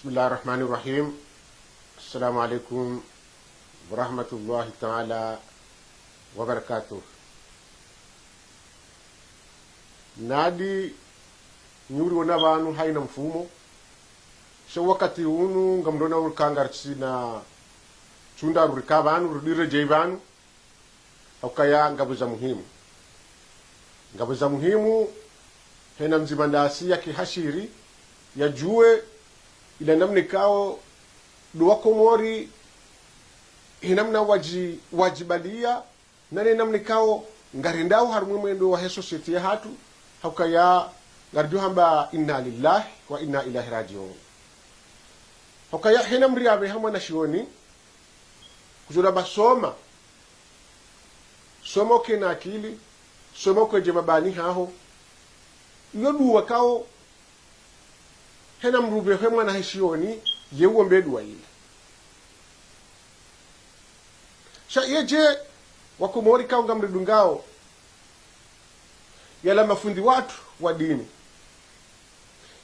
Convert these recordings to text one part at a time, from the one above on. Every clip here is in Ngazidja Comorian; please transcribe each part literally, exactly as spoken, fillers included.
بسم الله الرحمن الرحيم. السلام عليكم ورحمة الله تعالى وبركاته. Nadi nyuri wona pvanu hayina mfumo. Sha wakati unu ngamdrona uka ngaritsina tsunda rurika pvanu rudiredjeyi pvanu. Haukaya ngapvo za muhimu. Ngapvo za muhimu, hena mdzima ndasi yake hashiri, yadjuwe, ila namna ikao, ndo wa Komori, hena mna wadji-, wadjibaliya, nane namna ikao, ngarendao harumwa mwendo wahe société yahatru, haukaya ngaridjo hamba إنا لله وإنا إليه راجعون. Haukaya hena mdru yapvo hamwa na shioni, kudjula ba soma. Soma uke na akili, soma uke dje mabani haho. Iyo ndo wakao, hena mdru pvo he mwana he shioni, ye uombe dua ila. Sha yedje, wa Komori ikao ngamridungao, yala mafundi watru wa dini.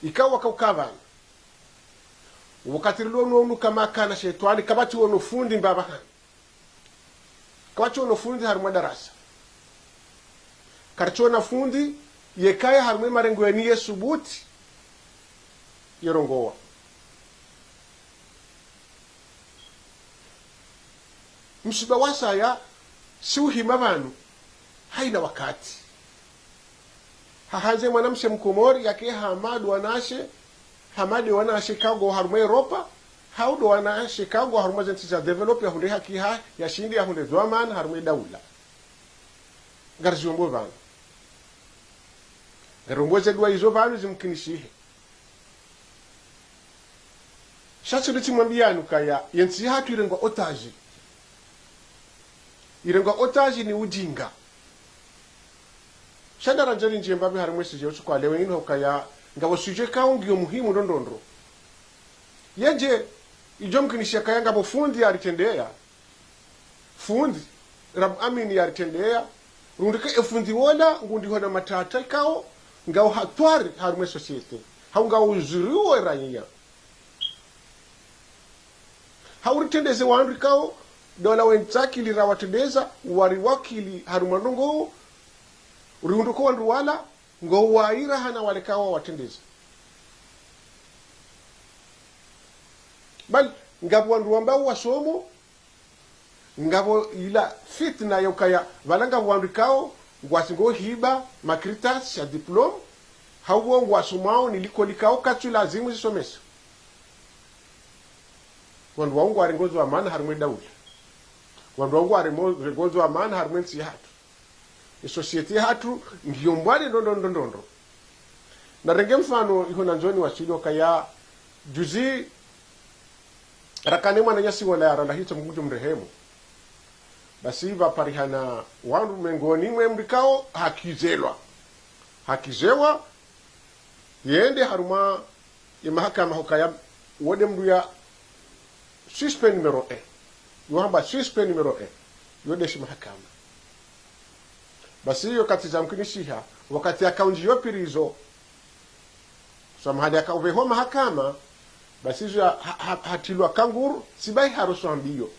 Ikao wakao uka pvanu. Wakati rilo no unu kama kana shetwani, kapvatsi wono fundi mbapvi hanu. Kapvatsi wono fundi harumwa darasa. Karitsi wona fundi, yekaya harumwa marengo yeni ye subuti, yerongowa. Msiba wasaya, si uhima pvanu, hayina wakati. Hahandze mwanamshe Mkomori yake hama ndo wanawashe, hama ndo wanawashe ikao ngwao harumwa Europa, hau ndo wanawashe ikao ngwao harumwa zentsi za développé yahundre haki ha, yashinde yahundre dhwamana harumwa daula. Ngariziombo pvanu. Ngariombo ze dua izo pvanu zimkinishihe. Sha tsi ndo tsimwambiyani ukaya, yentsi yahatru irengwa otage. Irengwa otage ni ujinga. Sha ndarandjeli ndjemba pvi harumwa sujet usiku wa leo inu ukaya, ngapvo sujet ikao ngiyo muhimu ndrondrondro. Yedje, idjo mkinishiha ukaya ngapvo fundi yaritrendeya. Fundi, rabu amini yaritrendeya, rundike efundi wola, ngundi hona matata ikao, ngao hatwari harumwa société, hau ngao uzuriwo raiya. Hau ritrendeze wandru ikao, ndo wala wentsakili rawatrendeza, wariwakili harumwa ndrongoo, rihundru uka wandru wala, ngo waira hana wale ikao wawatrendeza. Bali, ngapvo wandru wambao wasomo, ngapvo ila fitna ya ukaya, pvala ngapvo wandru ikao, ngwasi ngo hiba, makartasi ya diplôme, hau wo ngwasomao ni likoli ikao, katsu lazimu zisomesa. Wandru wao ngwarengo dhwamana harumwa daula. Wandru wao ngwarengo dhwamana harumwa ntsi yahatru. E société yahatru, ngiyo mbwani ndrondrondro ndrondrondro. Narenge mfano, iho nandzoni wa shilo ukaya, juzi, rakane mwananyasi wola yarala hitswa Mungu ngudjo mrehemu. Basi pvaparihana wandru mengoni mwe mdru ikao hakizelwa. Hakizelwa, yende harumwa ye mahakama hukaya wo nde mdru ya suspect numéro un. Yo hamba suspect numéro un. Yo ndeshi mahakama. Basi iyo wakati zamkinishiha, wakati yakaundjiyo prison. Samahani, yakaupvehwa mahakama, basi izo ya ha-, ha-, hatrilwa kanguru, tsi bahi haroswa mbiyo.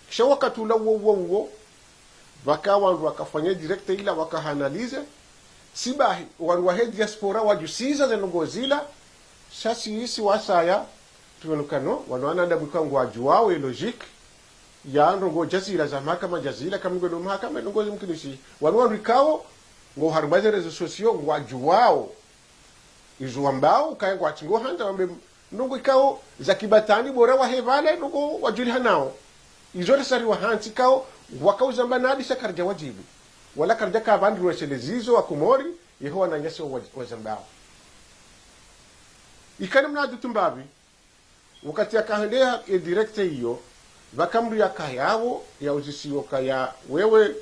Kisha wakati ula uwo, uwo, uwo, pvaka wandru wakafanya direct ila waka analyser, tsi bahi, wandru wahe diaspora wadjusiza ze ndrongoo zila, sha si isi wasaya, tuwonukano, wanu wanadamu ikao ngwadjuwao e logique, ya ndrongoo djazila za mahakama djazila, kamwe no mahakama ndrongoo zimkinishi. Wanu wandru ikao, ngo harumwa ze réseaux sociaux, ngwadjuwao. Izo wambao, ukaya ngwatsi ngo handza wambe ndrongoo ikao, za kibatwili bora wahe pvale, ndrongoo wadjulihanao. Izo risariwa hantsi ikao, ngwakao uzamba nadi sha karidja wadjibu. Wala karidja ka pvandru weshelezizo wa Komori, yeho wananyasi wa, wazambao. Ikani mna dutu mbapvi, wakati yakahendeha e direct iyo, pvaka mdru yakayapvo, yauzisiwa ukaya wewe,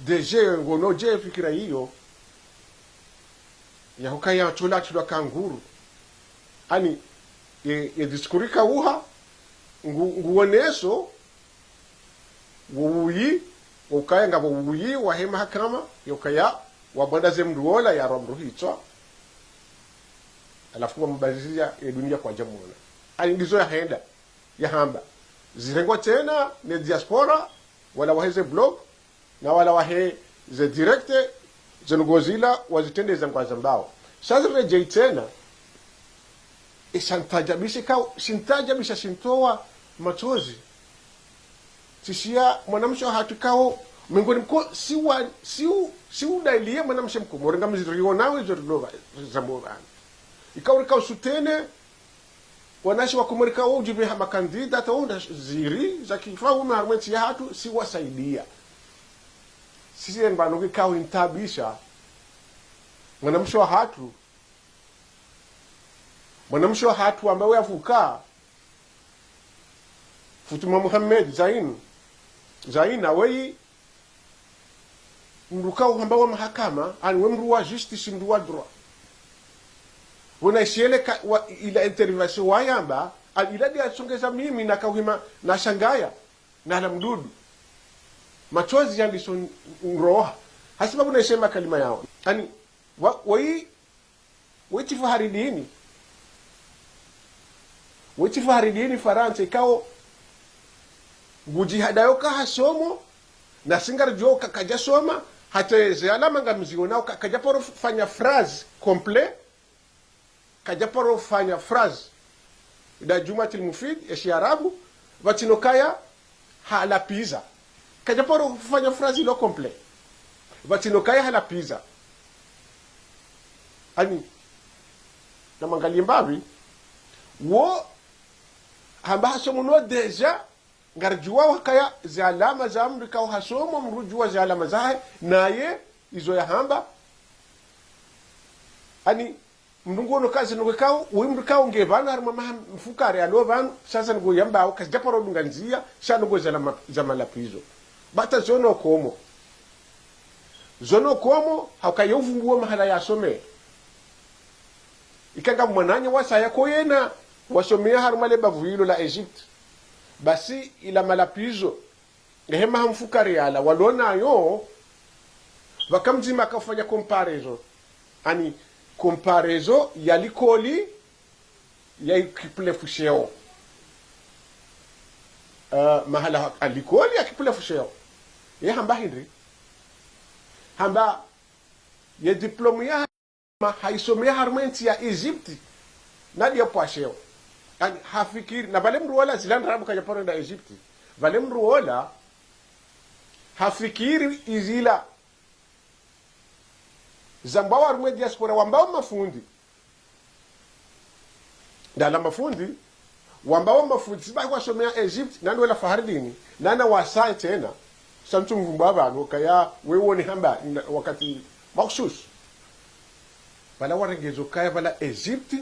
D G, ngono dje fikira iyo, ya hukaya tula tula kanguru. Ani, e, e discours ikauha, ngu, nguoneso, wo uwi, wo ukaya ngapvo uwi, wahe mahakama, yo ukaya, wabwanda ze mdru wola, yarwa mdru hitswa. Halafu wambaziza ye dunia kwadja mwona. Ani ndizo yahenda, yahamba. Zirengwa tsena ne diaspora, wala wahe ze blog, na wala wahe ze direct, ze ndrongoo zila wazitrendeza ngwazambao. Sha ziredjei tsena, e shantajabisha ikao, shintajabisha shintowa matsozi. Tsishiya mwanamshe wahatru ikao, mengoni mko, si wa, si u, si udaliye mwanamshe mkomori, ngamzirionao izo rilova, zambao pvanu. Ikao rikao soutenir, wanawashe wa Komori ikao udjipviha makandida, hata wao nda ziri, za kifaume harumwa entsi yahatru, si wasaidia. Sisi eni pvanu ikao intabisha, mwanamshe wahatru, mwanamshe wahatru ambaye yavuka, Futuma Mohamed Zain, Zaina, weyi mndru ikao hamba wa mahakama, ani we mndru wa justice, mndru wa droit. Wona ishiele ka, wa, ila intervention wayamba, ani ila ndiya tsongeza mimi nakauhima, nashangaya, nala mdudu. Matsozi yandiso n-, nroha. Hasibabu naishiye makalima yao. Ani, wa, weyi Wetsi Faharidini. Wetsi Faharidini Farantsa ikao ngudjihadayo ka hasomo, na si ngaridjuwao ka kadjasoma, hata ze alama ngamzionao ka, kadjaparo fanya phrase complet, kadjaparo fanya phrase nda Djumwatil Mufid, ya shiarabu, pvatsina ukaya halapviza. Kadjaparo fanya phrase ilo complet. Pvatsina ukaya halapviza. Ani, namwangaliye mbapvi, wo hamba hasomo no déjà, ngaridjuwao ukaya ze alama za mndru ikao hasomo, mndru udjuwa ze alama zahe, naye, izo yahamba. Ani, mndru nguono kazi ndrongoo ikao, uyi mndru ikao nge pvanu harumwa maha mfukare yalo pvanu, sha ze ndrongoo yambao, kazidjaparo dunga ndziya, sha ndrongoo za lama, za malapvizo. Bata zo no ukomo. Zo no ukomo, hauka ye uvumbuo mahala yasome. Ika nga mwananya wasaya ko yena, wasomea harumwa le bavu lilo la Egypte. Basi ila malapvizo, ngehe maha mfukare yala, walo nayo, pvaka mdzima kaufanya comparaison. Ani, comparaison ya likoli ya Kiplefusheo. Eh, mahala ha, a likoli ya Kiplefusheo. Ye hamba hindri? Hamba ye diplôme ya ma haisomea harumwa entsi ya Egypte, na ndiya upvwasheo. Ani, hafikiri, na pvale mndru wola zila ndrabo kadjaparo enda Egypte. Pvale mndru wola, hafikiri izila zambwao harumwa diaspora wambao mafundi. Ndala mafundi, wambao mafundi, si bahi wasomea Egypte, nani wela Fahardini, nana wasaya tsena, sha ntsu mvumbuo pvanu, kaya wewe ni hamba, na, wakati makhsus. Pvala warengezo kaya pvala Egypte,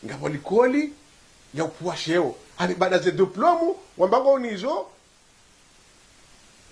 ngapvo likoli ya upvwasheo. Ani baada ze diplôme, wamba ngwao nizo,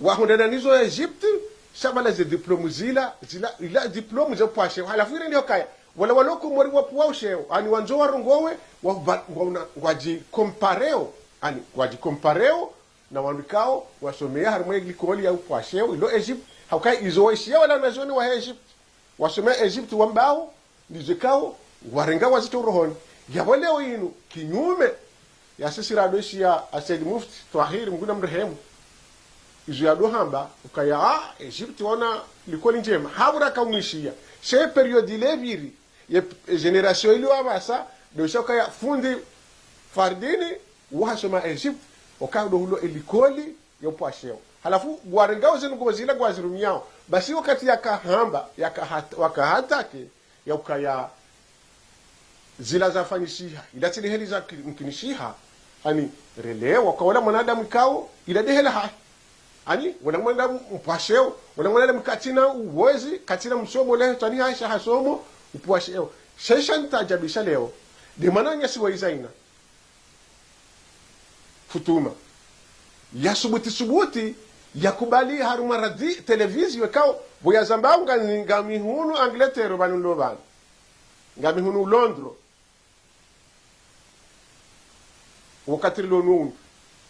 wahundrana nizo Egypte, sha pvala ze diplôme zila, zila, ila diplôme za upvwasheo. Halafu ile ndiyo kaya, wala walo Komori wapvwao sheo, ani wandzo warongowe, wa, wa, ngwa una, ngwadji compareo, ani, ngwadji compareo, na wandru ikao, wasomea harumwa likoli ya upvwasheo, ilo Egypte, hauka izo waishiya wala wanazioni wa Egypte. Wasomea Egypte wambao, ndizo ikao, warenga wazitso urohoni. Yapvo leo inu, kinyume, ya sisi rado ishiya Said Mufti Twahir, Mngu namrehemu. Izo yado hamba, ukaya, ah, Egypte wana likoli ndjema. Hapvo raka umwishiya. She période ile pviri, ye, ye génération ile wapvasa, ndo isha ukaya fundi Fahardini, wahasoma Egypte, ukaya ndo hulo elikoli, ya upvwasheo. Halafu, ngwarengao ze ndrongoo zila ngwazirumiao. Basi wakati yakahamba, yaka hat-, waka attaquer, ya ukaya zila zafanyishiha, ila tsi ndeheli za ki-, mkinishiha, ani, relewa, ka wala mwanadamu ikao, ila ndehela hahe. Ani, wala mwanadamu mpvwasheo, wala mwanadamu katsina uwezi, katsina msomo lehe, tsani hahe sha hasomo, upvwasheo. Sha isha ntajabisha leo, nde mwananyasi wa Zaina. Futuma. Yasubuti subuti, yakubali harumwa radi-, télévision ikao, pvo yazambao nga, ngami hunu Angleterre pvanu nilo pvanu. Ngami hunu Londres. Wakati rilo nunu.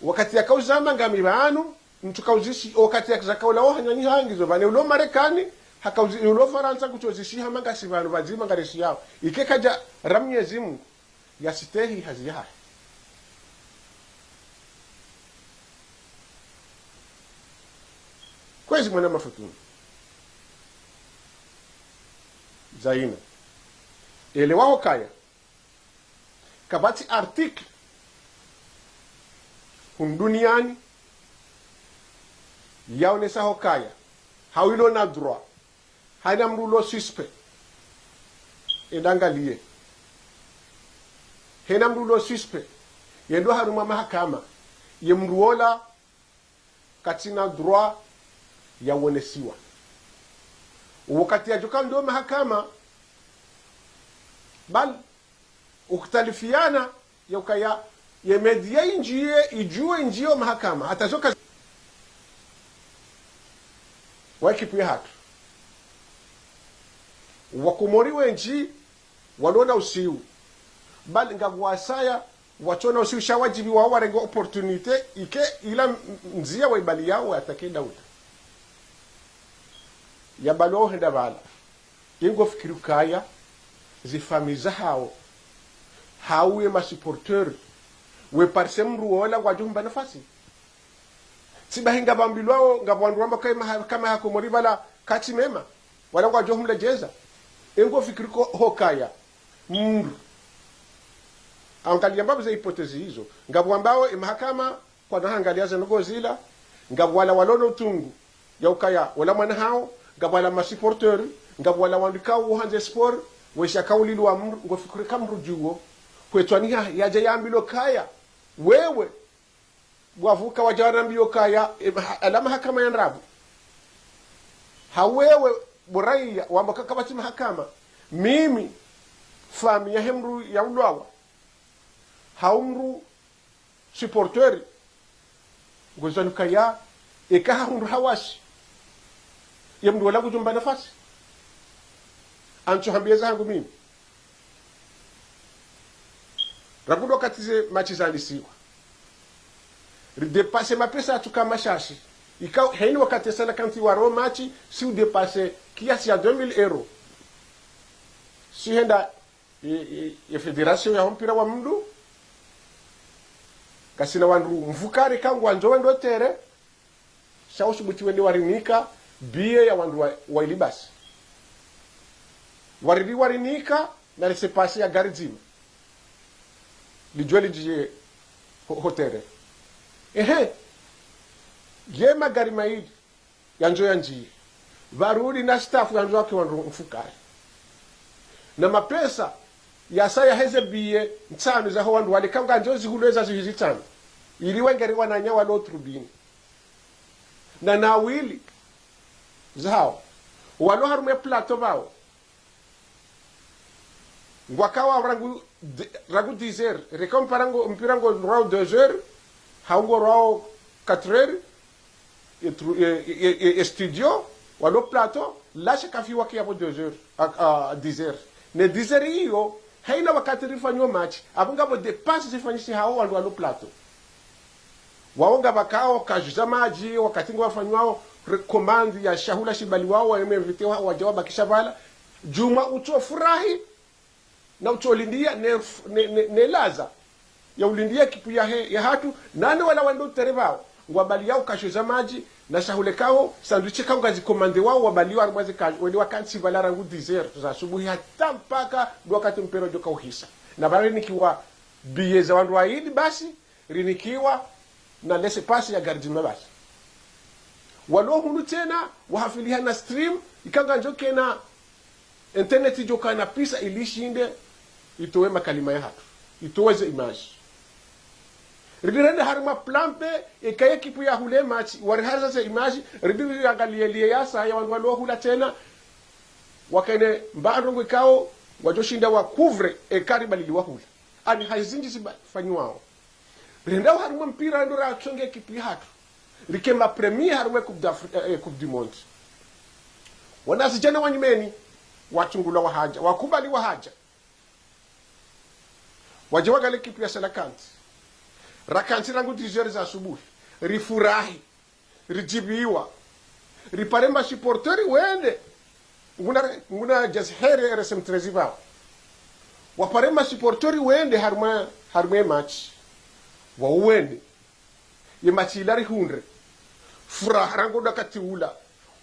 Wakati yakauzamba ngami pvanu, ntsu kauzishiya, wakati yakazakaula wo hanyanyi hangizo pvanu ulo Marekani, Haka uzi-, ulo Farantsa kutsozishiha manga si pvanu pvadzima ngarishiyao. Ike kadja ra Mnyezi Mungu, yasistehi hazi yahahe. Kwezi mwana mafutuni. Zaina. Elewa hukaya. Kapvatsi article hunu duniani yaonesa hukaya, hau ilo na droit, haina mndru ulo suspect, enda angaliye. Haina mndru ulo suspect, yendo harumwa mahakama, ye mndru wola katsina droit ya wonesiwa. Wakati yadjoka ndo mahakama, bal, ukhtalifiana ya ukaya ye media indjiye, idjuwe indjiye o mahakama. Hata zoka wa ekipu yahatru. Wakomori wendji, walona usiu. Bal, ngapvo wasaya, watsona usiu sha wadjibu wao warenge opportunité, ike ila m-, m-, ndzia wa ibali yao wa atake daula. Ya bal wao henda pvala. Ingo fikiri ukaya, zifamiyi zahao, hau ye masupporters, we parise mndru wola ngwadjo humba nafasi. Tsi bahi ngapvambilwao, ngapvo wandru wamba kaima ha-, kama ha Komori pvala katsi mema, wala ngwadjo humlejeza. Ingo fikiri ko-, hukaya, mndru. Angaliya mbapvi ze hypothèse izo. Ngapvo wambao, e mahakama, kwana hangaliya ze ndrongoo zila, ngapvo wala walono utungu, ya ukaya, wala mwana hao, ngapvo wala masupporters, ngapvo wala wandru kao uhandze sport, wesha kauli lwa mndru, ngo fikiri ka mndru djuo, kwetswani ha-, yadja yambilwa kaya, wewe, bwavuka wadja wanambiyo kaya, e, maha-, ala mahakama ya ndrabo. Ha wewe, bo raiya, wamba ka kapvatsi mahakama. Mimi, famiyi yahe mndru ya ulwawa. Hau mndru supporter. Ngozanu kaya, eka hahundru hawasi. Ye mndru wola ngudjo humba nafasi. Antsu hambiye zahangu mimi. Rangu ndo wakati ze match zandisiwa. Ridépensé mapesa yatsuka mashashi. Ika, haina wakati ya Cœlacanthes waro match, si udépensé kiasi ya deux mille euros. Si henda, e, e, e fédération ya mpira wa mndru. Ngasina wandru mfukare ka ngwandzo wende o terrain. Sha usubuti wende warinika billet ya wandru wa, waili basi. Wariri warinika na laissez-passer ya gari dzima. Lidjuwe lidjiye ho-, ho terrain. Ehe. Ye magari maili yandzo yandjiye. Pvarudi na staff yandzo wake wandru mfukare. Na mapesa yasaya heze billet ntsanu zaho wandru wale ka ngandzo zihulwe za zihizi ntsanu. Ili wengere wananya walo tribune. Na nawili zahao. Walo harumwa e plateau pvao. Ngwakao rangu de-, rangu dix heures. Reka mpira ngo, mpira ngorwao deux heures. Hau ngorwao quatre heures. E tru-, e, e, e, e studio, walo plateau, lasha kafi wake yapvo deux heures, a, a, dix heures. Ne dix heures iyo, haina wakati rifanyao match, apvo ngapvo dépenses zifanyisihao wandru walo plateau. Wao ngapvakao, kaju za madji, wakati ngwafanywao re-, commande ya shahula shibaliwao, wa M V T wa-, wadja wabakisha pvala. Djumwa utsofurahi, na utsolindiya ne, ne, ne, ne laza ya ulindiya ekipu yahe, yahatru, nane wala wendo terrain pvao, ngwabaliyao kaju za madji, na shahula kao, sandwich kao ngazi commandé wao, wabaliyao harumwa ze kaju, wende wakantsi pvala rangu dix heures za asubuhi hata mpaka ndo wakati mpira udjoka uhisa. Na pvale rinikiwa billet za wandru waili basi, rinikiwa na laissez-passer ya gari dzima basi. Walo hunu tsena, wahafiliha na stream, ika ngandzo kena internet idjoka na pisa ili ishinde, itowe makalima yahatru, itowe ze image. Ridi rende harumwa plan B, eka ye ekipu ya hule match, warihaza ze image, ridi riangaliye liye yasa ya wandru walo hula tsena, wakene mba ndrongoo ikao, wadjoshinda wa couvre, eka ribaliliwa hula. Ani hazi zindji ziba-, fanyiwao. Rendao harumwa mpira ndo ratsonge ekipu yahatru. Rike ma premier harumwa Coupe d'Afri-, eh, eh, Coupe du Monde. Wanazidjana wa nyumeni, watsungulwa wahadja, wakubali wahadja. Wadje wangaliye ekipu ya Cœlacanthes. Rakantsi rangu dix heures za asubuhi. Rifurahi. Ridjibiwa. Ripare ma supporters wende. Nguna, nguna jazhere R S M treize pvao. Wapare masupporters wende harumwa, harumwa match. Wao wende. Ye match ila rihundre. Furaha rangu wakati ula.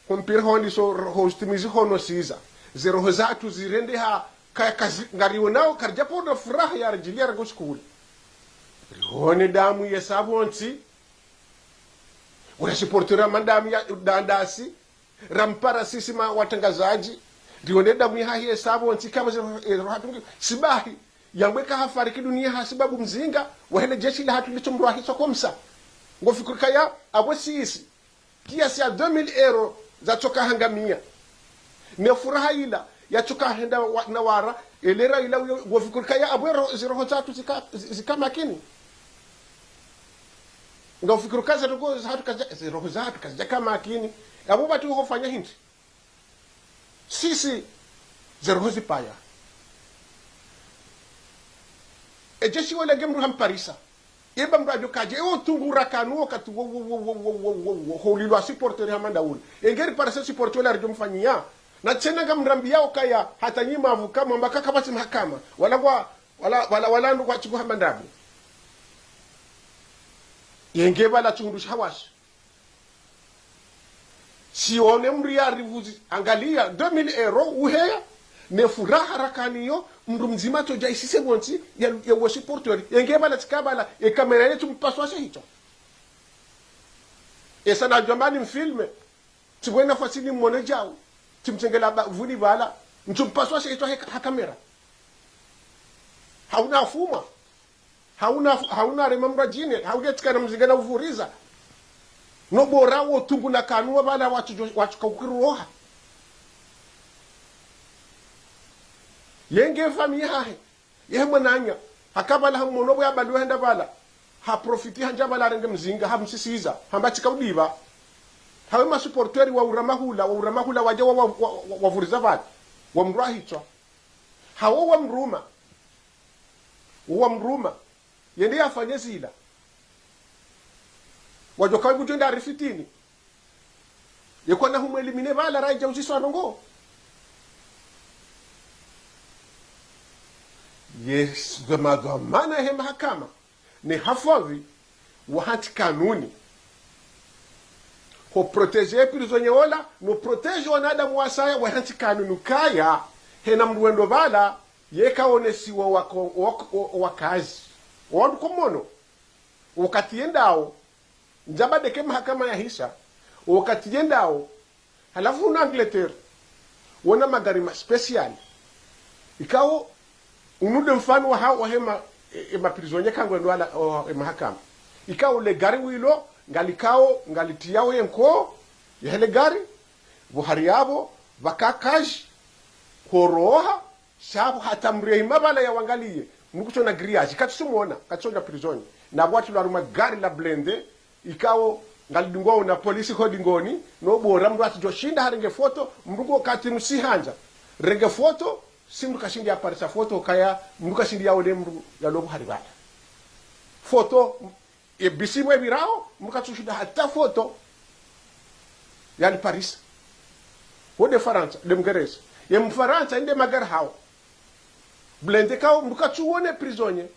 Ho mpira hwandiso, ho zitimizi hono siza. Ze roho zatru zirendeha, ka, kazi, ngariwonao, karidjaparo na furaha ya ridjiliya rangu siku ula. Riwone damu yesa pvontsi. Ula supporter ra madamu ya, dandasi. Rampara sisi ma watrangazadji, riwone damu yahahe yesa pvontsi kama ze, eh, roho hatru ngi, sibahi, yambwe ka hafariki duniya ha sibabu mzinga, wahe le jeshi lahatru litso mdru ahitswa komsa. Ngofikiri kaya, apvo sisi, kiasi ya deux mille euros zatsoka hangamiya. Ne furaha ila, yatsoka henda wa, na wara, elera ila uyo, ngofikiri kaya, apvo ro, ze roho zatru zika, zi, zika makini. Ngofikiri kaya ze roho zatru kazidja, ze roho zatru kazidjaka makini. Apvo pvatsu hofanya hindri. Sisi, ze roho zipvaya. E jeshi wala nge mdru hamparisa. Eba mdru adjo kadje, e o tungura kanu wakati wo, wo, wo, holilwa supporter hama nda ula. Engeri parisa supporter wala ridjo mfanyiya. Na tsena ngamrambiya okaya, hata nyi mavuka, mwamba ka kapvatsi mahakama. Wala ngwa, wala, wala, wala ndo kwatsi ku hama ndapvo. Yenge pvala tsuhundru shahawashi. Sione mdru ya rivuzi, angaliya, deux mille euros, uheya, ne furaha rakaniyo, mdru mdzima tsodja isise pvontsi, ya, ya wo supporter, yenge pvala tsika pvala, e kamera ile tsumpaswa she hitswa. Esa nadjwamba ni mfilme, tsipvwena fasi ni mwone djau, tsimtsengela ba, pvuni pvala, ntsumpaswa she hitswa he, ha kamera. Hauna fuma. Hauna, hauna rema mradjine, hauna tsikana mzinga na uvuriza. No bora wo tungu na kanu wa pvala watsu, watsu ka ukiri roha. Yenge famiyi yahahe, yehe mwananya, haka pvala hamono pvo ya pvaliwa henda pvala. Haprofiti handja pvala harenge mzinga, hamsisiza, hamba tsika udipva. Hawe masupporter wa urama hula, wa urama hula wadja wa, wa, wa, wa, wavuriza pvala. Wa mdru ahitswa. Hawo wa mruma. Wa mruma. Yende yafanye zila. Wadjoka wikudjo nda rifitini. Yekwana humwe éliminer pvala raidja uziswa ndrongo. Yes, dhwama, dhwamana he mahakama. Ne hafadhwi wahantsi kanuni. Ho protéger prisonnier ola, no protéger wanadamu wasaya, wahantsi kanuni kaya, hena mdru wendo pvala, yeka onesiwa wako, wako, wakazi. Wandru komono, wakati yendao, ndjamba ndeke mahakama yahisa, wakati yendao, halafu hunu Angleterre, wona magari ma spécial. Ikao, unu nde mfano wa hao, wa hema, e, e ma prisonnier kangwendo ala, o, e mahakama. Ikao le gari wilo, ngalikao, ngalitiyao ye nko, yahe le gari, pvo hari yapvo, pvaka kaji, horoha, sha pvo hata mdru ya hima pvala ya wangaliye, mdru kutsona grillage, katsu mwona, katsu ona prisonnier. Na pvo watrilwa harumwa gari la blindé, ikao ngalidungwao na polisi ho dingoni, no bora mdru atsidjo shinda harenge foto, mdru ngo kati nusi handza. Renge foto, si mdru kashindi ya parisa foto, kaya mdru kashindi ya one mdru ya lobu hari pvala. Foto, e bisi mwe pvirao, mdru katsu shinda hata foto ya li parisa. Wo nde Farantsa, nde Mngereza. Ye Mfarantsa, nde magari hao. Blindé kao, mdru katsu one prisonnier.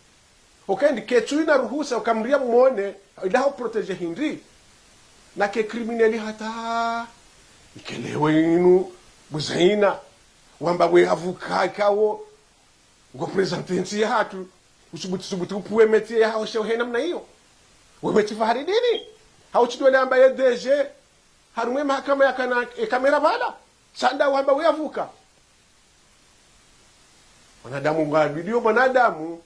Oka ndi ketsu ina ruhusa, oka mdru ya mwone, ila ho protéger hindri. Na ke criminel hata, ikelewe inu, buzaina, wamba we avocat kao, ngo présenter ntsi yahatru, usubuti, subuti upvuwe métier yaho she hena mna iyo. Wewe tsi fahari dini, hau tsi dole amba ye D G, harumwe mahakama yakana, e kamera pvala, sanda wamba we avocat. Mwanadamu ngwa bidiyo mwanadamu,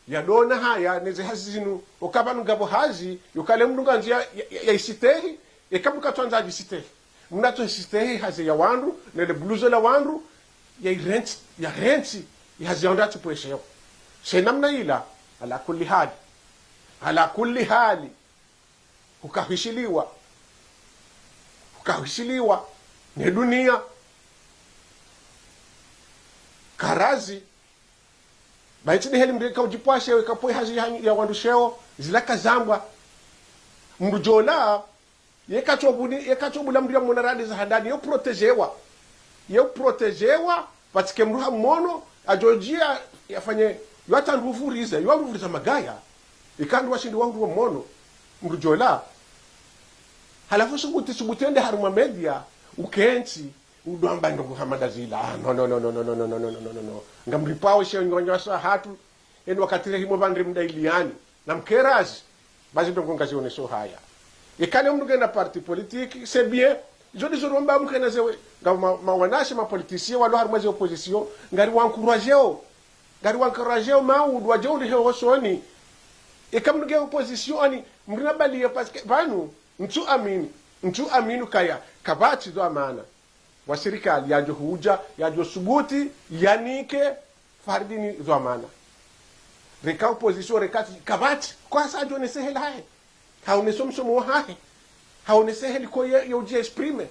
ya dona haya, neze hazi zinu, oka pvanu ngapvo hazi, yokale mdru ngandzo ya, ya, ya, ya isitehi, eka mdru katsu andza adji sitehi. Mdru atso isitehi hazi ya wandru, nele bluzo la wandru, ya irentsi, ya rentsi, ya hazi ya wandru atsu pvwesheyo. She namna ila, ala kulli hali. Ala kulli hali. Hukahwishiliwa. Hukahwishiliwa. Ne duniya. Karazi. Ba itsi ni heli mdru eka udjipvwashe, eka pvwe hazi ya, ya wandru sheo, zila kazambwa. Mdru djola, yeka tsobuni, yeka tsobula mdru ya mwona radi za handani, yo protégewa. Ye uprotejewa, pvatsike mndru hamwono, adjodjiya yafanye, yo hata ndru uvuriza, yo uvuriza magaya. Ika ndru washindi wa ndru wamwono, mndru djola. Halafu subuti, subuti wende harumwa média, ukentsi, udjo amba ndrongo hama nda zila. Ah, no, no, no. Ngamripvao she nyonyosa hatru, eni wakati rehimo pvandre mdailiani. Na mkerazi, bazi ndrongo ngazioneso haya. Ikale mndru ngena parti politique, c'est bien. Izo ndizo romba mkena zewe. Nga ma, ma wanashe ma politiciens, walo harumwa ze opposition, ngari wankurajeo. Ngari wankurajeo maudu, wadje uri heho soni. Ika mndru nge opposition, ani, mndru nabaliye parce que, pvanu, ntsu amini. Ntsu amini kaya, kapvatsi dhwamana wa sirikali yadjo hudja, yadjo subuti, yanike Fardini dhwamana. Reka opposition, reka ti, kapvatsi, kwasa adjonese heli hahe. Haonese msomo wahahe. Haonese heli ko ye, ye udji exprimer.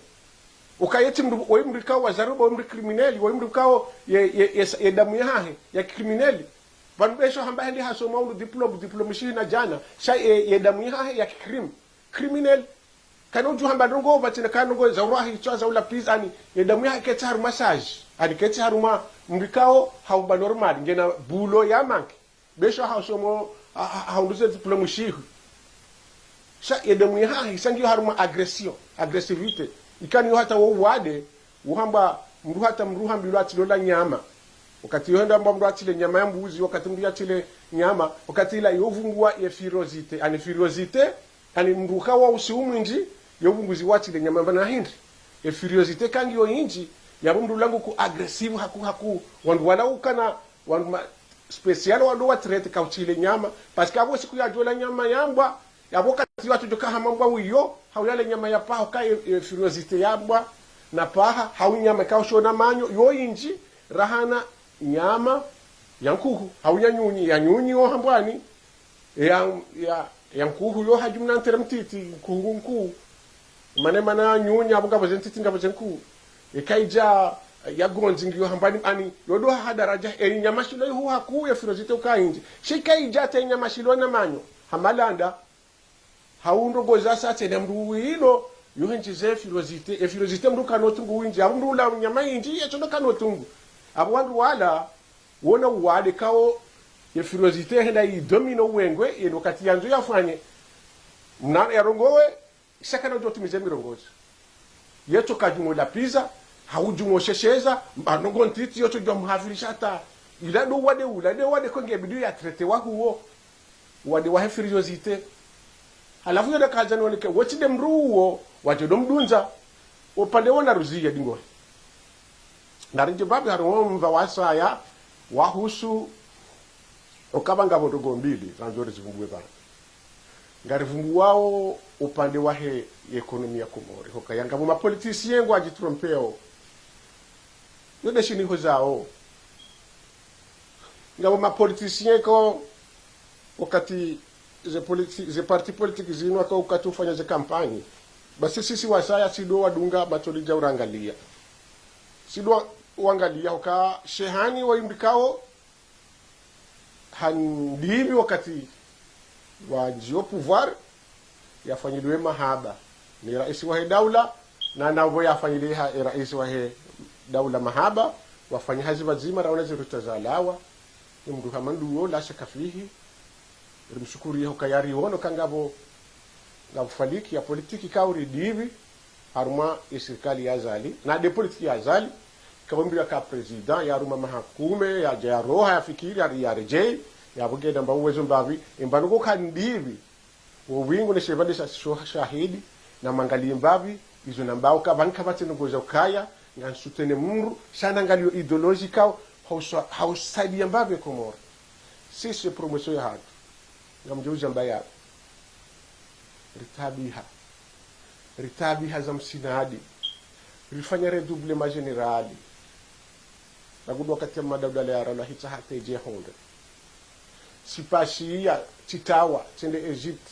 Uka yetsi mndru, woyi mndru ikao wa zaruba, woyi mndru criminel, woyi mndru ikao ye, ye, ye, ye damu yahahe, ya criminel. Pvanu besho hamba heli hasoma unu diplôme, diplôme shihina djana, sha ye, ye damu yahahe ya crime. Criminel. Kana udjo hamba ndrongo, pvatsina kana ndrongo, za urahi, tswa za ula pizani, ye damu yahahe ketsi harumwa stage. Ani ketsi harumwa mndru ikao, hauba normal, ngena boulot ya manque. Besho hasomo, ha, ha, haunduze diplôme shihu. Sha ye damu yahahe, isa ngiyo harumwa agression, agressivité. Ikani yo hata wo uwade, uhamba mndru hata mndru hambilwa atsilo la nyama. Wakati yo henda hamba mndru atsile nyama ya mbuzi, wakati mndru yatsile nyama, wakati ila yo vunguwa ye furosité, ani furosité, ani mndru kawa usiu mwindji, yo vunguzi watsile nyama mbana hindri. Ye furosité kangi yo indji, yapvo mndru langu ku agressive haku, haku, wandru wala ukana, wandru ma, spécial wandru wa traite kautsile nyama, parce que apvo siku yadjola nyama ya mbwa, yapvo kati wandru djoka hama mbwa wiyo, hau yale nyama ya paha, ka ye, ye furosité ya mbwa, na paha, hau nyama ikao shona manyo, yo indji, rahana nyama ya nkuhu, hau ya nyunyi, ya nyunyi yo hambwani, ya, ya, ya nkuhu yo hadjumna ntere mtiti, nkuhu nkuhu. Mana, mana nyunyi apvo ngapvo ze ntiti ngapvo ze nkuu. Ika idja ya gondzi ngiyo hambwani ani, yo ndo ha daraja, e nyama shilo ihu hakuu ye furosité uka indji. Sha ika idja te nyama shilo na manyo, ha malanda, hau ndrongo za sa tsena mndru wilo, yo hindji ze furosité, e furosité mndru kana utungu windji, hau mndru ula nyama indji, ye tsondo kana utungu. Apvo wandru wala, wona uwade kao, ye furosité henda i domine uwengwe, ye wakati yandzo yafanye. Mna yarongowe, sha kana udjo tumize mirongozi. Yetso kadjumo lapviza, hau djumo shesheza, mba ndrongo ntiti yotso djwa muhafirisha hata. Ila ndo uwade ula, nde uwade ko nge bidi ya traité wa huwo. Uwade wahe furosité. Halafu yo nda kadja noneke, wotsi nde mndru uwo, wadjo ndo mdundza. Upande wona ruziya dingohe. Nda rindji mbapvi harumwa omva wasaya, wahusu, ukapva ngapvo ndrongo mbili, randzo rizivumbuwe pvanu. Ngarivumbuwao upande wahe économie ya Komori. Hoka ya ngapvo ma politiciens ngwadjitrompeo. Yo nde shini ho zao. Ngapvo ma politiciens ko wakati ze politi-, ze parti politique zinu waka wakati ufanya ze campagne. Basi sisi wasaya si ndo wadunga matso lidja urangalia. Si ndo wangalia hoka shehani wa imbi kao handipvi wakati wa ndziyo pouvoir, yafanyiliwe mahaba ni raisi wahe daula, na napvo yafanyiliha e raisi wahe daula mahaba, wafanya hazi pvadzima, raona ziruta zalawa, ni mndru hama nduwo, la shaka fihi, rimshukuriye hoka yariwono ka ngapvo, ngapvo faliki ya politiki kauri dipvi, harumwa ye sirikali ya Azali, na nde politiki ya Azali, kaumbilwa ka président, yaruma maha kume, yadja yaroha, yafikiri, yari, yaredjei, yapvo ngena mba uwezo mbapvi, emba nuko kandipvi, wo wingu ne shevande sha, sho, shahidi, na mangalie mbapvi, izo nambao ka, pvanu kapvatsi ndrongo za ukaya, ngamsoutenir mndru, sha nangaliyo idéologie kao, hausa-, hausaidia mbapvi Komori. Sisi promotion yahatru. Ngamdjo uza mba ya. Ritabiha. Ritabiha za msinadi. Rifanya redoublement général. Nakudu wakati ya madaula ya rala hita hata idje honde. Sipashiya, tsitawa, tsende Egypte.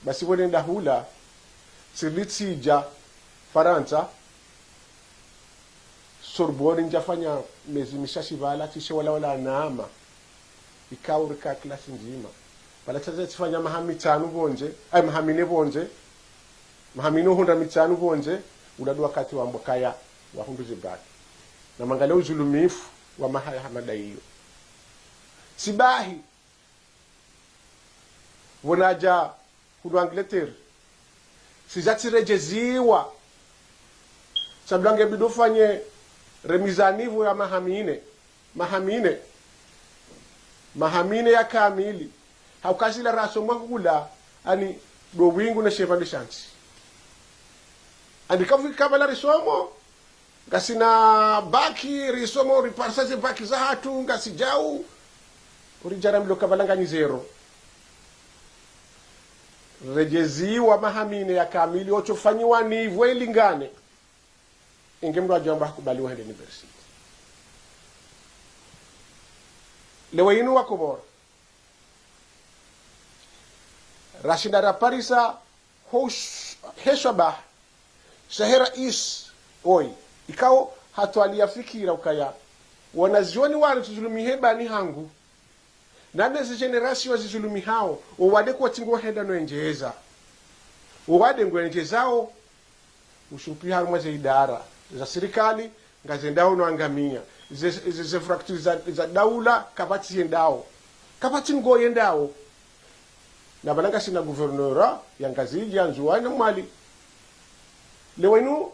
Basi pvo nenda hula, tsirili tsidja Farantsa, Sorbonne ndjafanya mezi mishashi pvala, tsishe wala wala nama. Ikao rika klasi ndzima. Pvala tsatsa tsifanya maha mitsanu pvondze, ai, maha mine pvondze, maha mine uhundra mitsanu pvondze, Ula ndo wakati wambwa kaya wahundru ze bac. Na mwangalie uzulumifu wa maha ya hama nda iyo. Tsi bahi, pvo nadja hunu Angleterre, tsidja tsiredjeziwa. Sha ndo nge bidi ufanye remise à niveau ya maha mine. Maha mine. Maha mine ya kamili. Hauka zila rasoma hula, ani ndo wingu na sheva de shansi. Ani kavu kabla risomo, ngasina bac, risomo, riparisa ze bac zahatru, ngasi djau, uridjara mlo kabla nganyi zéro. Redjeziwa maha mine ya kamili, otsofanyiwa niveau ilingane. Inge mndru adjo amba hakubali wahende université. Leo inu wa Komori, rashinda raparisa hos-, he shabaha shahe raisi, oyi, ikao hatwaliya fikira ukaya wanazioni wanu tsizulumihe bani hangu. Na nde ze génération zizulumihao, owade kotsi ngo henda no endjeza. Owade ngo endjezao, ushupi harumwa ze idara za sirikali, ngazendao no angamia. Ze, ze, ze infrastructure za, za daula, kapvatsi yendao. Kapvatsi ngo yendao. Na pvala ngasina gouverneur ya Ngazidja, Ndzuwani na Mwali. Leo inu,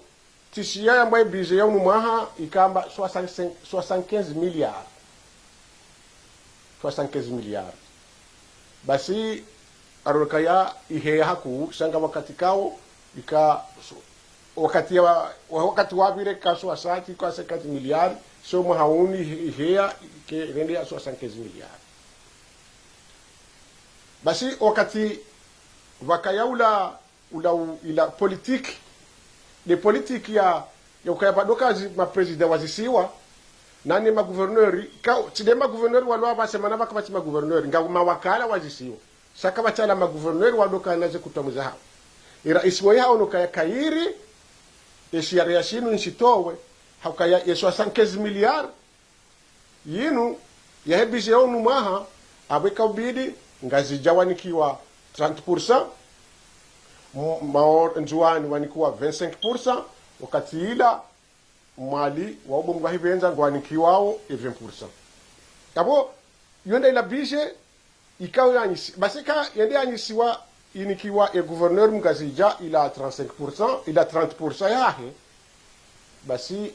tsishiya yambwa ye budget ya unu mwaha ikamba soixante-cinq, soixante-quinze milliards. Soixante-quinze milliards. Basi, aronekaya iheya hakuu, sha nga wakati kao, ika, so, wakati ya, wa-, wakati wapvire ka soixante, ka cinquante milliards, sha mwaha unu ihe-, iheya, ike, rende ya soixante-quinze milliards. Basi, wakati pvakaya ula ula u-, ila politique, nde politique ya, ya ukaya pvwa ndo kazi ma président wa zisiwa, na ne ma gouverneur, ka, tsi nde ma gouverneur walo apvasa mana pvaka pvatsi ma gouverneur, nga mawakala wa zisiwa. Sha kapvatsi ala ma gouverneur walo kana ze kutwa mwiza hao. Ira isiwa ihao no kaya kayiri, e shiari ya shinu nshitowe, haukaya ye soixante-quinze milliards, yinu, yahe budget ya unu mwaha, apvo ika ubidi, Ngazidja wanikiwa trente pour cent, M-, Maore Ndzuwani wanikiwa vingt-cinq pour cent, wakati ila, Mwali, wa ubo mgwa hipvendza, ngwanikiwao e vingt pour cent. Apvo, yo nda ila budget, ikao yanyisi-, basi ka yende yanyisiwa inikiwa e gouverneur Mngazidja ila trente-cinq pour cent, ila trente pour cent yahe, basi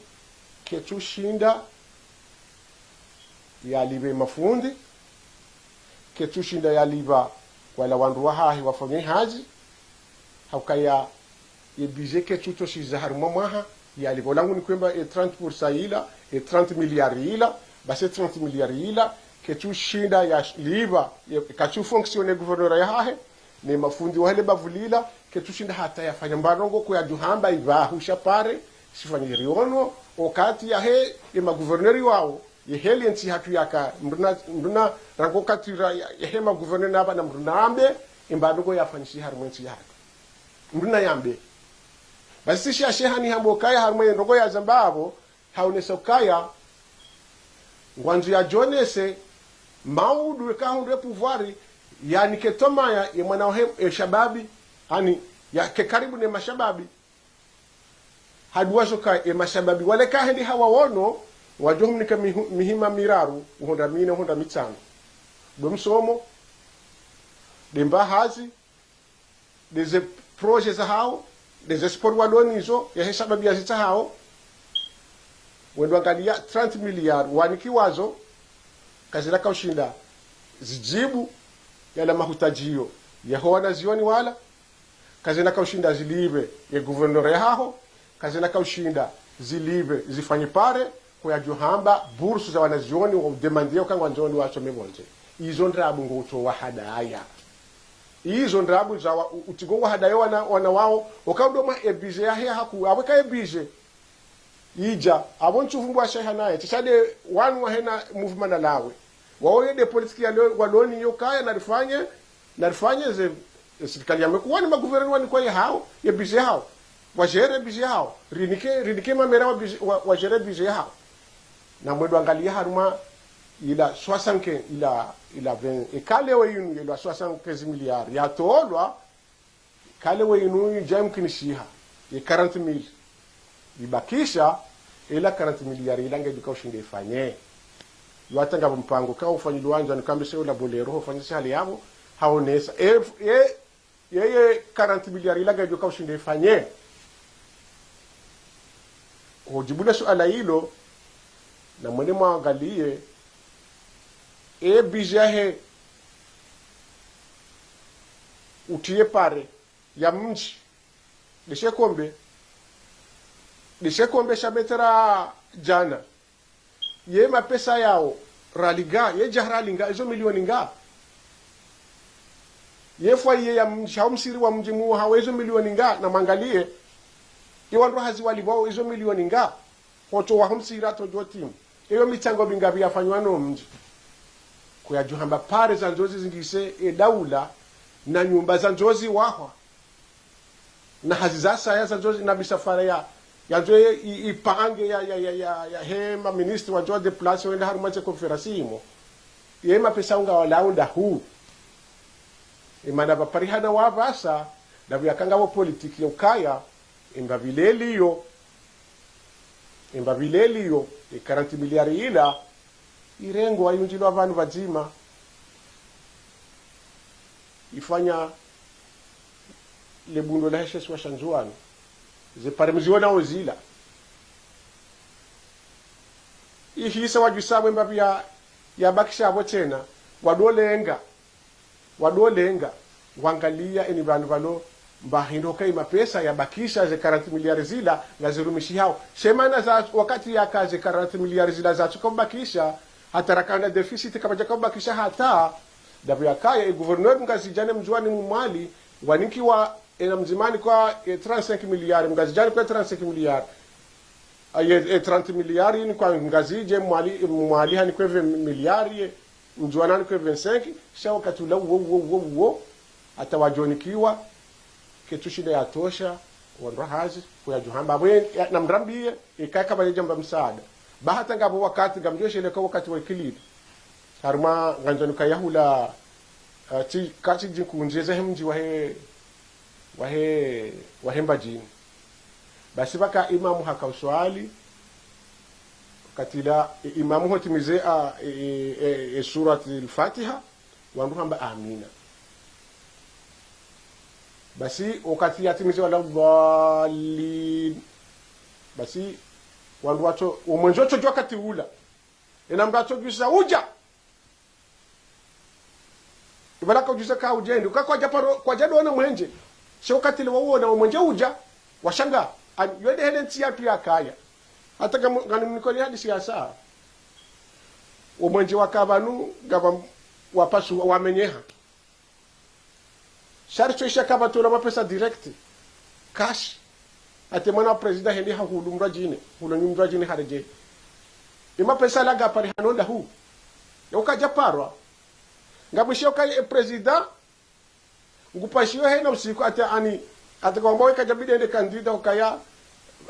ketsu shinda yalipve mafundi, ketsu shinda yalipva wala wandru wahahe wafanye hazi, haukaya ye budget ketsu toshiza harumwa mwaha, yalipva. Ola ngu nikwamba e trente pour cent ila, e trente milliards ila, basi e trente milliards ila, ketsu shinda yalipva, ye, katsu fonctionner gouvernorat yahahe, ne mafundi wahe le bavu lila, ketsu shinda hata yafanya mba ndrongo ko yadjo hamba ipvahu sha pare, shifanye riono, wakati yahe, ye ma gouverneur wao, ye heli ye ntsi hatru yaka, mndru na, mndru na, rangu wakati ra, ya, yahe ma gouverneur na pvana mndru na ambe, imba ndrongo yafanyishiha harumwa entsi yahatru. Mndru na yambe. Basi sha sheha ni hambo kaya harumwa ye ndrongo yazamba apvo, haonesa ukaya, ngwandzo yadjonese, maudu eka hundre pouvoir, yanike tomaya, ye mwana wahe, e shababi, ani, yake karibu ne mashababi. Haduwa zoka, e mashababi, wale kahendi hawaono, wadjo humnika mihu-, mihima miraru, uhondra mine, uhondra mitsanu. Ndo msomo, nde mba hazi, nde ze projet zahao, nde ze sport walonizo, yahe shababi yazitsahao, wendo angalia trente milliards wanikiwazo, kazina kaushinda zijibu yala mahutadjio yaho wanazioni wala, kazina kaushinda zilipve ye gouvernorat yahaho, kazina kaushinda zilipve zifanye pare, ko yadjo hamba bourse za wanazioni wa udemandia uka ngwandzo wasome pvondze. Izo ndrabo ngo utowa hadaya. Izo ndrabo za wa, u-, uti ngo wahadaya wana, wana wao, oka udomwa e budget yahe haku, apvo eka e budget idja, apvo ntsu vumbwa sheha naye, tsi sha nde wanu wahena mouvement na lawe. Wao ye nde politique ya leo, waloniyo kaya narifanye, narifanye ze, e sirikali ya mekuwani ma gouverneur wanikwa yahao, ye budget yahao. Wa gérer budget yahao. Rinike, rinike ma maire wa budget, wa, wa gérer budget yahao. Na mwendo angalia harumwa ila soixante-quinze, ila, ila vingt, eka leo yinu, ila soixante-quinze milliards yatolwa, eka leo yinu yidja yimkinishiha, ye quarante mille. Ibakisha, ila quarante milliards ila ngedjo ka ushinde ifanye. Yo hata ngapvo mpango ka ufanyilwa ndjani, kambe se ula Bolero, ufanyise hali yapvo, haonesa. E, e, yeye quarante milliards ila ngedjo ka ushinde ifanye. Ho djibu le suala ilo, na mwende mwangaliye, e budget yahe utiye pare ya mdji, ndeshe kombe, ndeshe kombe sha metera djana. Ye mapesa yawo, riali nga, ye djaha riali nga, ezo milioni nga. Ye foyer ya mdji, hau msihiri wa mdji muwo hawo ezo milioni nga, na mwangaliye, ye wandru hazi walipvwao ezo milioni nga. Hotso waho msihiri hata udjo timu. Eyo mitsango mingapvi yafanywa no mdji. Kuyadjo hamba pare za ndzozi zingise e daula, na nyumba za ndzozi wahwa. Na hazi za saya za ndzozi, na misafara ya, ya ndzozi i, ipange ya, ya, ya, ya, ya hema ministri wa ndzozi déplacer wende harumwa ze conférence imo. Ye mapesa unga wala unda hu. Imana pvaparihana wapvasa, na pvuyakanga pvo politiki ya ukaya, imba pvileli yo, imba pvileli yo, e quarante milliards ila, irengwa yundjilwa pvanu pvadzima, ifanya le bundo lahe she isiwa sha Ndzuwani. Ze pare mziona ozila. Ihisa wadjusabwe mbapvi ya, yabakisha apvo tsena, wadolenga. Wadolenga, wangaliya eni pvanu pvalo, mba hindru ka i mapesa yabakisha ze quarante milliards zila, ngazirumishihao. She mana za wakati yaka ze quarante milliards zila zatsuka ubakisha, hata rakana déficit kapvadjaka ubakisha hata, ndapvo yakaya, e gouverneur Ngazidja ne Mndzuwani Mwali, wanikiwa ena Mdzimani kwa, e, trente-cinq milliards, Ngazidjani kwa trente-cinq milliards. Aye, e, trente milliards ni kwa Ngazidja, Mwali, Mwali hanikwe vingt milliards, ye, Mndzuwani hanikwe vingt-cinq, sha wakati ula uwo, uwo, uwo, uwo, hata wadjonikiwa, ketsushinda yatosha, wandru hazi, kuyadjuhamba, bwe, ya, namrambiye, ikaya kapvadjadjamba msaada. Ba hata ngapvo wakati, ngamdjosheleka wakati wa ikilili. Harumwa ngandzani kayahula, ah, tsi, katsi djinkundzeza he mdji wahe, wahe, wahe Mbadjini. Basi pvaka imamu haka uswali, wakati ula, e, imamu hotimize, a, e, e, e, e, Surat al-Fatiha, wandru hamba amina. Basi, wakati yatimize wala dhwalin. Basi, wandru watso, omwenje otsodjuwa wakati ula. Ena mndru atsodjusa udja. Ibala kaudjusa ka udjendi. Uka kwadja paro, kwadja dona mwenje. She wakati ule wawona omwenje udja. Washanga. An, yo nde hele ntsi yatru yakaya. Hata ngam, ngani mnikoni hadisi ya saa. Omwenje waka pvanu, ngapva wapasu, wamenyeha. Sha ritso isha kapvatsi ola mapesa direct. Cash. Hata mwana wa président hendi hahulu mndru adjine. Hulu nyi mndru adjine haredjeyi. Ye mapesa yala ngapvarihanao ndahu. Yauka kadjaparwa. Ngamwishiyo ukaya e président. Ngupashiyo hena usiku hata ani. Hata kwamba we kadjabidi ende candidat ukaya.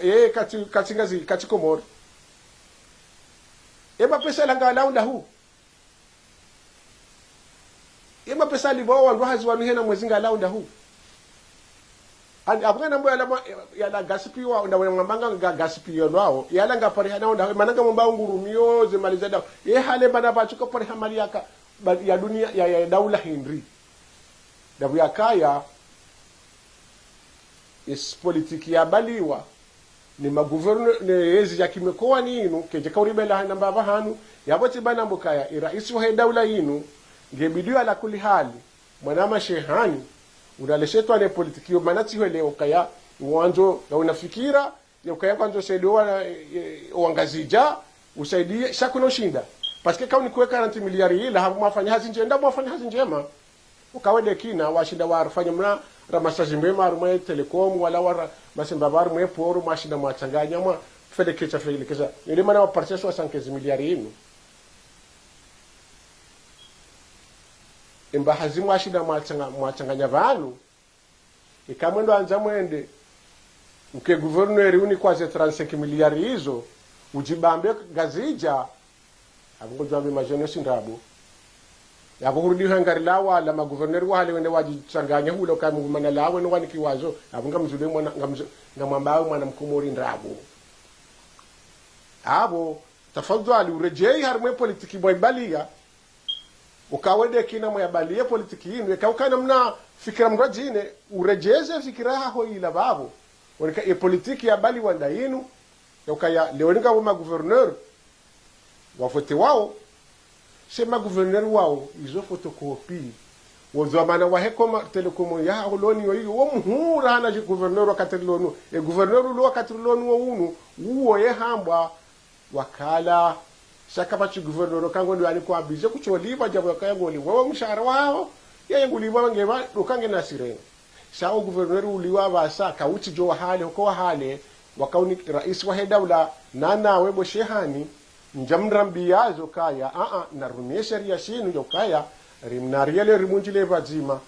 Ye katsi, katsi Ngazidja, katsi Komori. Ye mapesa yala ngalawo ndahu. Ye mapesa yalipvwa wandru hazi wanu hena mwezi ngalawo ndahu. Ani, apvo ngamnambo yala ma, yala gaspillwa, ndawe mwambanga nga gaspillwa lwawo, yala ngapvarihanao ndahu, mana ngamwamba ngurumiyo, ze mali za dawo. Ye hale mana pvatsuka pvariha mali yaka, ba, ya dunia, ya, ya daula hindri. Ndapvo yakaya, esi politiki yabaliwa, ni magouverneur, ne yezi ya kimikowa ni inu, kedjeka uribela hana mbapvi hanu, yapvo tsi bana mbukaya, e raisi wahe daula inu, nge bidiyo ala kuli hali, mwana mashehani, unaleshetwa ne politiki yo, mana tsihwele ukaya, wandzo, ya unafikira, ya ukaya kwandzo usaidiye wa, e, e, wa Ngazidja, usaidiye, sha kuna ushinda. Parce que kauni kwe quarante milliards ila, hapvo mwafanya hazi ndjema, mwafanya hazi ndjema. Uka wende kina, washinda warifanya mna ramassage mema harumwa e Telecom, wala wara masemba harumwa e poro, mwashinda mwatsanganya, mwafelekesha, felekesha. Nde mana waparisa soixante-quinze milliards inu. Emba hazi mwashinda mwatsanga, mwatsanganya pvanu. Ika mwendo andza mwende, uke gouverneur unikwa ze trente-cinq milliards izo, udjibambe Ngazidja, apvo ngodjo wambe majene si ndrabo. Yapvo hurudi hangari lawa, la magouverneur wahale wende wadjitsanganya hula uka mgumana lawe no wanikiwa zo, apvo ngamzule mwana, ngamzu, ngamwambawe mwana mkomori ndrabo. Apvo, tafadhwali, uredjeyi harimwa ye politiki mwayibalia, uka wende kina mwayabaliye politiki yinu, eka ukana mna fikira mndru wadjine, uredjeze fikira yaho yila pvapvo. Woneka ye politiki yabaliwa nda yinu, ya ukaya leo ngapvo ma gouverneur wavotewao, she ma gouverneur wao, izo photocopie. Wo dhwamana wahe Comores Telecom yaho loni yo iyo, wo muhura hana dji gouverneur wakati rilonu, ye gouverneur ulo wakati rilonu wo unu, uwo ye hambwa wakala, sha kapvatsi gouverneur kango ndo ani kwambize kutsolipvwa djapvo yakaya ngolipvwa wo mshahara waho, yeye ngulipvwa ngepva, ndo kange na sirene. Sha wo gouverneur uliwa pvasa, kawutsi djo wahale, hoko wahale, wakauni raisi wahe daula, nanawe bo Shehani, ndja mrambiyazo kaya, a-a, narumie sheria shinu djo kaya, rimnariele rimundjile pvadzima,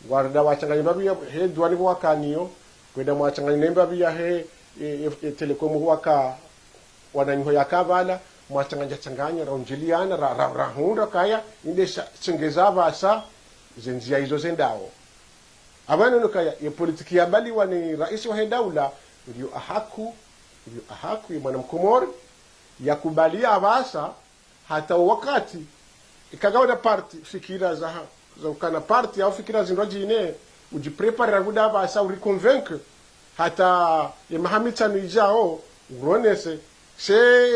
warda watsanganye mbapvi yahe duani wakaniyo, kwenda mwatsanganye ne mbapvi yahe, e, e, e, Telecom waka, wananyaho yaka pvala, mwatsanganya tsanganya, raundjiliana, ra, ra, rahundra kaya, inde sha, shengeza pvasa, ze ndziya izo zendao. Apvanu no kaya, ye politiki yabaliwa ni raisi wahe daula, ngiyo ahaku, ngiyo ahaku, ye mwana mkomori, yakubali apvasa, hata wo wakati, ika ngawena parti fikira za, za ukana parti au fikira zindru wadjine, udjipreparera kuda apvasa, uriconvaincre, hata ye maha mitsanu idjao, uronese, she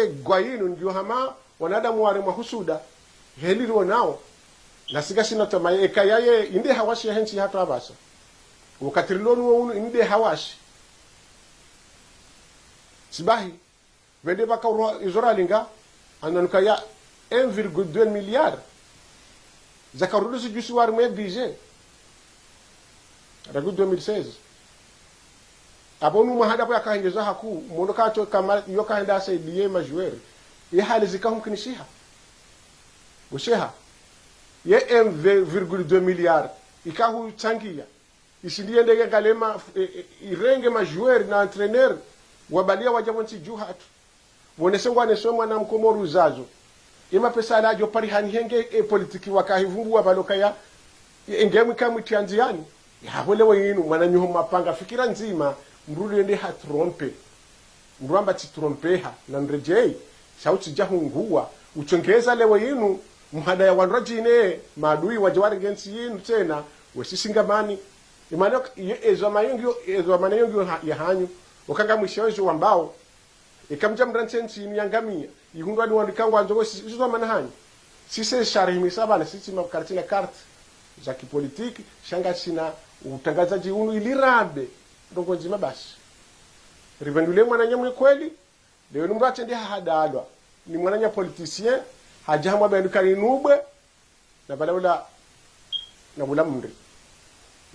ngwa yinu ngiyo hama, wanadamu wari mwa husuda, heli rionao, na sika sina tamaye, eka yaye, inde hawashi yahe ntsi yahatru apvasa. Wakati rilonu wo unu, inde hawashi. Sibahi, pvende pvaka urwa izo ralinga, ananuka ya un virgule deux milliard. Zaka rudu zidjusi wari mwe budget. Rangu deux mille seize. Apvo nu mwaha ndapvo yakahengeza haku, mono katso kama iyo kahenda asaidiye ma joueur. Ye hali zikahumkinishiha. Bo Sheha. Ye un virgule deux milliard. Ikahutsangiya. Ishindi yende yangaliye ma, e, e, irenge ma joueur na entraîneur, wabalia wadja pvo ntsi dju hatru. Wonese ngwaneso mwana mkomori uzazo. Ye mapesa yala yadjo pari hanihenge ye politiki wakahivumbuwa pvalo kaya, ye nge mwika mwitria ndziani. Yahole we yinu, mwananyaho mapanga fikira ndzima, mndru yende hatrompe. Mndru amba tsitrompeha, na nredjeyi, sha utsidja hunguwa, utsongeza leo yinu, muhadaya wandru wadjine, maadui wadja warenge ntsi yinu tsena, wesisi ngamani. Imana, ye, ezwama yo ngiyo, ezwama yo ngiyo ha, ya hanyu, ukanga mwisho ezo wambao, eka mdja mrantse ntsi yinu yangamiya, ihundrwa ni wandru kangwandzo wesisi, izo dhwamana hanyu. Sisi sharihimisa pvanu, sisi ma carte na carte, za kipolitiki, sha ngasina utrangazadji unu ili rambe, ndrongo ndzima basi. Ripvendule mwananya mwe kweli, leo ni mndru atsende hahadalwa. Ni mwananya politicien, hadja hamwambia nduka ninubwe, na pvala ula, na ula mndri.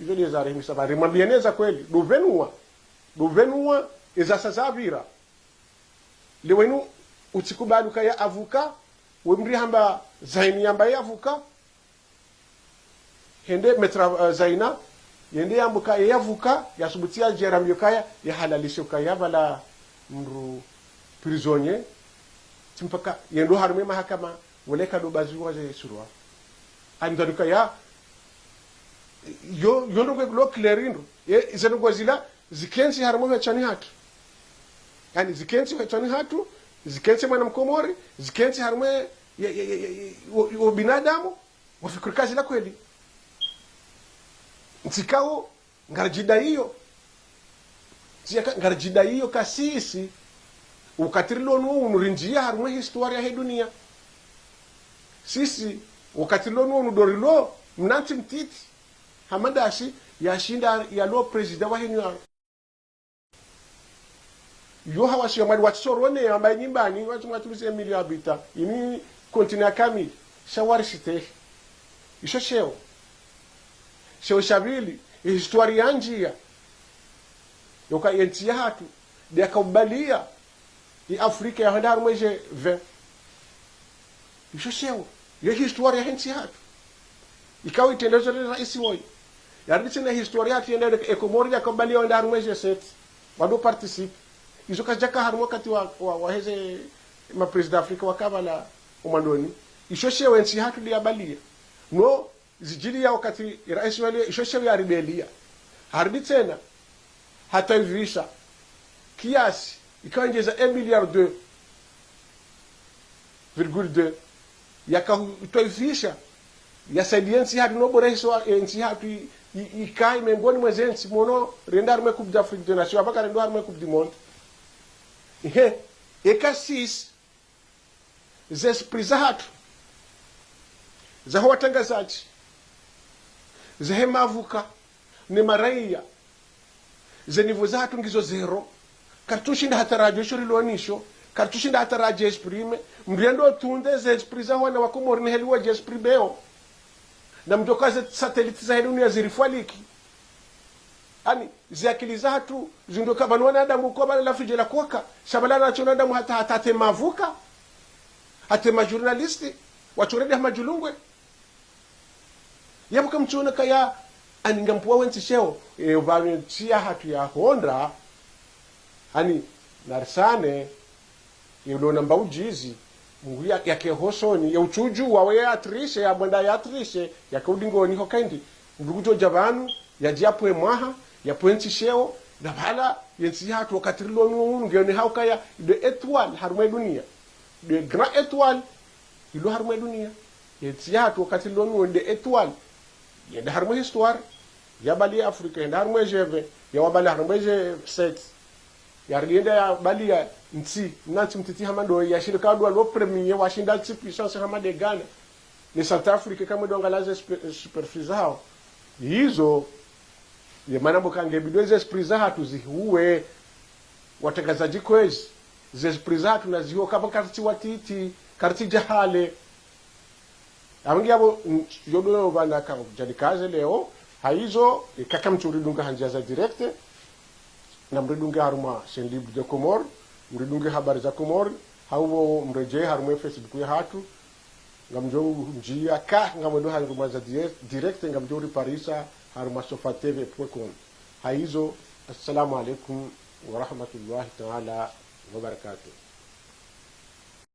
Izo ndiye zarihimisa pvanu. Rimwambie neza kweli, ndopvenua. Ndopvenua, eza sa zapvira. Leo inu utsikubali ukaya avuka, we mndri hamba Zaini yamba ye avuka, hende Maître, eh, Zaina, yende yambuka, ye yavuka, yasubuti yadjera mbio kaya, yahalalishe ukaya pvala mndru prisonnier, tsi mpaka, yendo harumwa ye mahakama, wole kado baziwa ze surwa. Ani mdru kaya, yo, yo ndrongo lo clair ndro, ye, ze ndrongo zila, zikentsi harumwa he tswani hatru. Ani zikentsi he tswani hatru, zikentsi mwana mkomori, zikentsi harumwa ye, ye, ye, ye, ye, wo, wo binadamu, wafikiri kazi la kweli. Ntsi kawo, ngaridjidaiyo. Ntsi yaka, ngaridjidaiyo ka sisi, wakati rilonu unu rindjiya harumwa ye histoire yahe dunia. Sisi, wakati rilonu unu ndo rilo, mna ntsi mtiti. Hamada Ashi, yashinda yalo président wahe Union. Yo hawashiya mwali watsisorone, amba nyumbani, watsi mwatuluze mille habitants. Ini continent kamili. Sha wari site. Isho sheo. Sheo sha pvili, ye histoire yandjiya. Yoka ye ntsi yahatru, nde yakaubalia, ye Afrika yahenda harumwa ye G vingt. Isho sheo, ye histoire yahe ntsi yahatru. Ikao itrendezo le raisi woyi. Yaridi tsena histoire yahatru yende ye Komori yakaubalia wende harumwa ye G sept. Wado participer. Izo kazidjaka harumwa wakati wa, wa, waheze ma président Afrika waka pvala omwandoni. Isho sheo ye ntsi yahatru nde yabalia. No, zidjiliya wakati raisi wale, isho sheo yaribelia. Haridi tsena, hata ivisa, kiasi, ikao ndjeza un milliard deux. virgule deux, yaka hu-, utwaifisha, yasaidia entsi hatru no uboresha wa-, entsi hatru i-, i-, ikaye mengoni mwa zentsi, mwono renda harumwa Coupe d'Afrique des Nations, apvaka rendo harumwa Coupe du Monde. Ehe, eka sisi, ze esprit zahatru, zaho watrangazadji, zahe mavuka, ne maraiya, ze niveau zahatru ngizo zéro. Karitsushinda hata radjo isho rilo nisho, karitsushinda hata radji exprimer. Mndru yendo tunde ze esprit za wana wa Komori ni heli wadji exprimer wo. Na mdjo ka ze satellite zahe dunia zirifwaliki. Ani, ze akili zahatru, zindo ka pvanu wanadamu ko pvala la fidje la koka, sha pvala natso wanadamu hata, hata, hata mavuka, hata ma journaliste, watso rende ha madjulungwe. Yapvo kamtsuona kaya, ani ngampuwa wentsi sheo, e, pvanu entsi yahatru yahondra, ani, narisane, ye ulona mba udjizi, Mungu ya, yake hosoni, ye utsudju, wawe ya tricher, ya bwenda ya tricher, yake udingoni ho kendi. Mndru kudjo dja pvanu, yadje yapve mwaha, yapve ntsi sheo, na pvala, ye ntsi yahatru wakati rilo nuwo unu, ngeone ha ukaya, de étoile, harumwa dunia. De grand étoile, ilo harumwa dunia. Ye ntsi yahatru wakati rilo nuwo, de étoile. Yenda harumwa histoire, ya bali ya Afrika, yenda harumwa G vingt, ya wabali harumwa G sept. Yari yenda ya bali ya ntsi, na ntsi mtiti hama ndo, yashinda ka ndo lo premier, washinda ntsi puissance hama de Ghana. Ni Centrafrique kamwe ndo ngalaze super-, superficie zaho. Izo, ye mana mbo kange bidwe ze esprit zahatru zihuwe, watrangazadji kwezi, ze esprit zahatru nazihuwe, kapva karitsi watiti, karitsi djahale. Apvo ngi yapvo, mm, yo ndo pvanu ka djadikaze leo, haizo, e, eka kamtsuridunga ha ndzia za direct, na mridunge harumwa Chaîne Libre de Comores, mridunge Habari za Comores, hau mredjee harumwa Facebook yahatru, ngamdjo ndjia ka, ngamwendo harumwa za dire-, direct, ngamdjo riparisa harumwa sofa T V point com. Haizo, assalamu alaikum wa rahmatullahi ta'ala wa barakatuh.